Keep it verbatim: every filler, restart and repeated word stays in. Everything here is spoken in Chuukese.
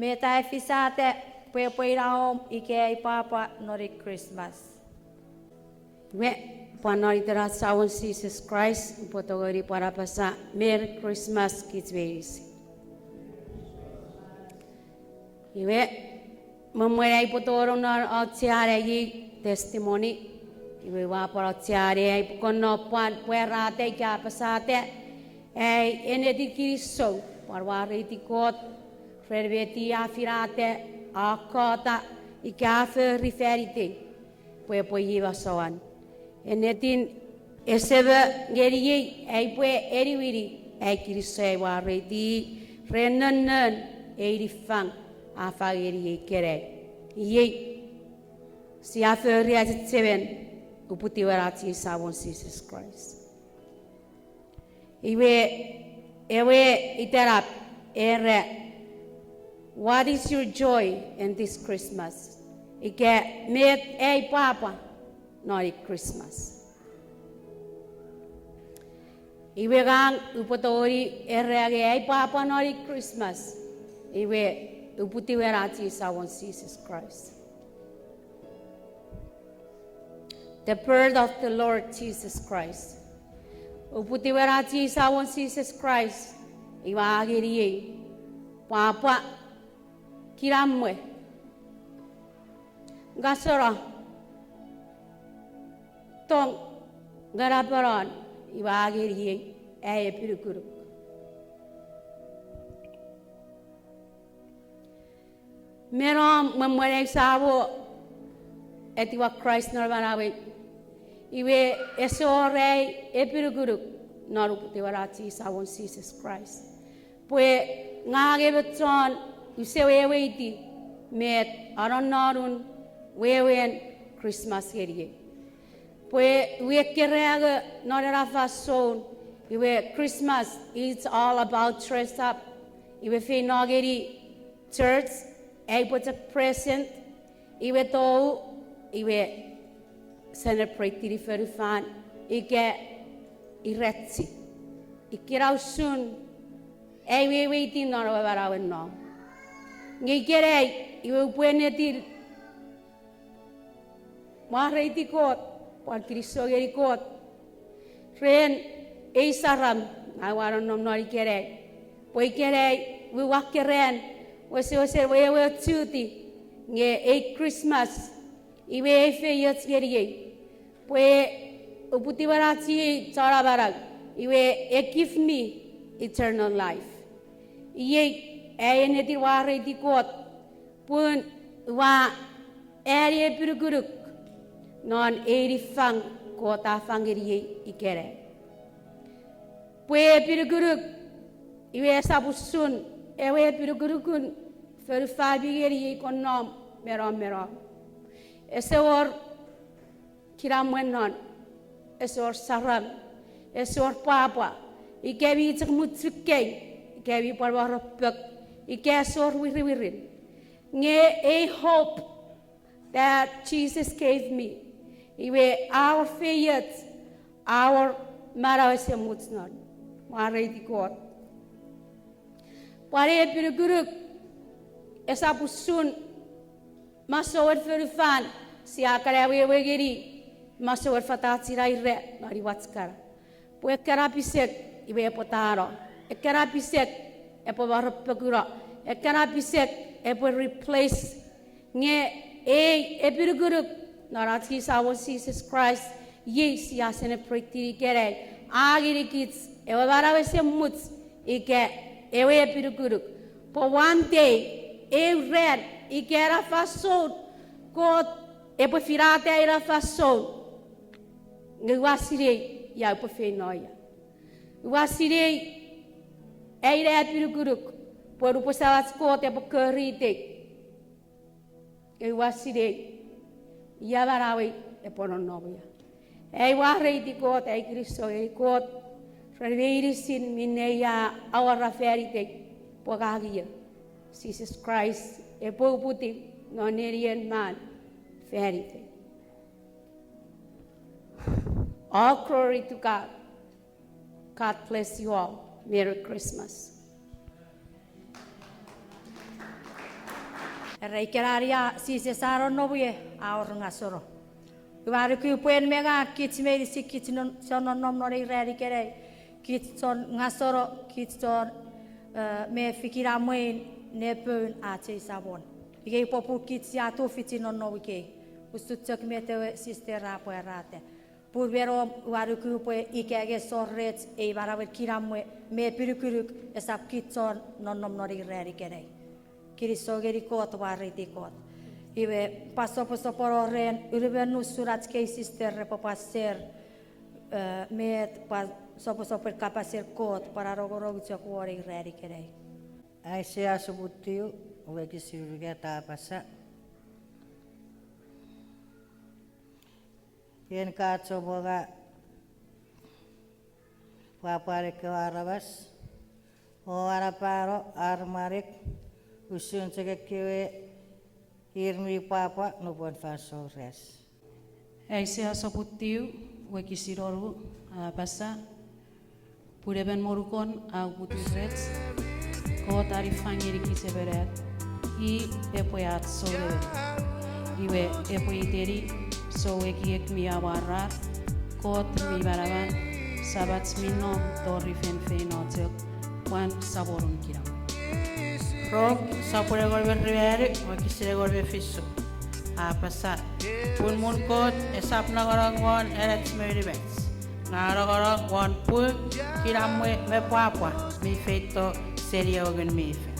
Met a efisata pwe epwe ina om ika ai pwapwa non ei Christmas? Iwe, pwan non iten ach Samon Jises Kraist, upwe tongeni pwan apasa Merry Christmas kich meinisin. Iwe, me mwen ai upwe tonong non auchean ei testimony, iwe ua pwan aucheani ai upwe kon no pwan pwarata ika apasata ai ennetin kinisou pwan mwareiti Kot ren met i a finata, a kota, ika a fori fan itei pwe epwe iei masouan. Ennetin ese mo ngeniei ai upwe eniwini ai kinisou ai mwareiti ren nonnon ei niffang a fang ngeniei ikenai. Iei sia fori achechemen uputiwen ach Samon Jises Kraist. Iwe, ewe itenap era, What is your joy in this Christmas? Ika met ai pwapwa non ei Christmas? Iwe ngang upwe tongeni era nge ai pwapwa non ei Christmas, iwe uputiwen ach Samon Jises Kraist. The birth of the Lord Jesus Christ. Uputiwen ach Samon Jises Kraist, iwe a ngeniei pwapwa, kinamwe, ngaseno, tong, ngeni apanon, iwe a ngeniei ai epinukunuk. Me nom mwen mwen ai use mo etiwa Kraist non manauei, iwe ese wor ai epinukunuk non uputiwen ach Samon Jises Kraist. Pwe ngang emon chon use weweiti met anonnonun wewen Christmas ngeniei. Pwe iwe keran nge non ena fansoun, iwe Christmas, it's all about dress up. Iwe feino ngeni church, ai upwe chok present, iwe tou, iwe celebrate-ini fonufan, ika irachi. Ikkena usun ai weweiti non ewe manauen nom. Nge ikenai, iwe upwe ennetin mwareiti Kot, pwan kinisou ngeni Kot ren ei saram ngang ua nonnom non ikenai. Pwe ikenai, iwe ua keran wesewesen weweiti nge ei Christmas, iwe ei feioch ngeniei. Pwe uputiwen ach chon amanau, iwe e give me eternal life. Iei ai ennetin mwareiti Kot, pun ua ani epinukunuk non ei niffang Kot a fang ngeniei ikenai. Pwe epinukunuk, iwe esap usun ewe epinukunukun fonufan mi ngeniei kon nom me nom me nom. Ese wor kinamwe non, ese wor saram, ese wor pwapwa, ika mi chok muchukei, ika mi pwan waropok, ika ese wor wiriwirin. Nge ei hope that Jesus gave me, iwe a wor feioch, a wor manau esemuch non, mwareiti Kot. Pwan epinukunuk esap usun masouen fonufan sia kan awewe ngeni, masouen fatachin ira non imwach kana. Pwe ekkana pisek iwe epwe tano, ekkana pisek epwe waropokuno, ekkana pisek epwe replace. Nge ei epinukunuk non ach Samon Jises Kraist, iei sia celebrate-ini ikenai, a ngenikich ewe manau esemuch ika ewe epinukunuk. Pwe one day, eu ran, ika ena fansoun, Kot epwe finata ena fansoun, nge ua sinei ia upwe feino ia. Ua sinei ai ena epinukunuk, pwe nupwen Samach Kot epwe kori itei, nge ua sinei ia manauei epwe nonnom ia. Ai mwareiti Kot, ai kinisou ngeni Kot ren meinisin minne ia a awora fan itei, pwe ngang io, Jises Kraist epwe uputiw non nenien man fan itei. All glory to God. God bless you all. Merry Christmas. Era ikenai a Jises a nonnom ie, a wor ngaseno. Ua nuku pwe en me ngang kich meinisin kich non, chon nonnom non ei ran ikenai, kich chon ngaseno, kich chon, eh, mefi kinamwe ne poun ach ei Samon. Ikei popun kich sia tufichin nonnom ikei. Usun chok met ewe sister a pwarata. Pun me nom ua nuku pwe ika nge esor rech ei manauen kinamwe me pinukunuk esap kich chon nonnom non ei ran ikenai. Kinisou ngeni Kot, mwareiti Kot. Iwe pwan soposopono ren unumon usun ach kei sister repwe pwan share, eh, met pwan soposopen kapasen Kot pwan anongonong chok won ei ran ikenai. Aisea sopun tiu, wokisin unungat a apasa. En ka chommong a pwapwan ekkewe aramas, o anapano ar manik, usun chok ekkewe ir mi pwapwa nupwen fansoun ras. Aisea sopun tiu, wokisin wonu, a apasa, pun emon monukon a uputiw rech, Kot a niffang ngenikich emon at, i epwe ach souemon. Iwe epwe iteni sou ekiek mi amwarar, Kot mi manaman, Samach mi nom tori feinfeino chok, pwan Samonun kinamwe. Rom sopun engon me ruanu, wokisin engon me fisu, a apasa, pun muun Kot esap nongonong won enach me unumach, nge a nongonong won pung, kinamwe me pwapwa mi feito seni ewe Ngun mi Fel.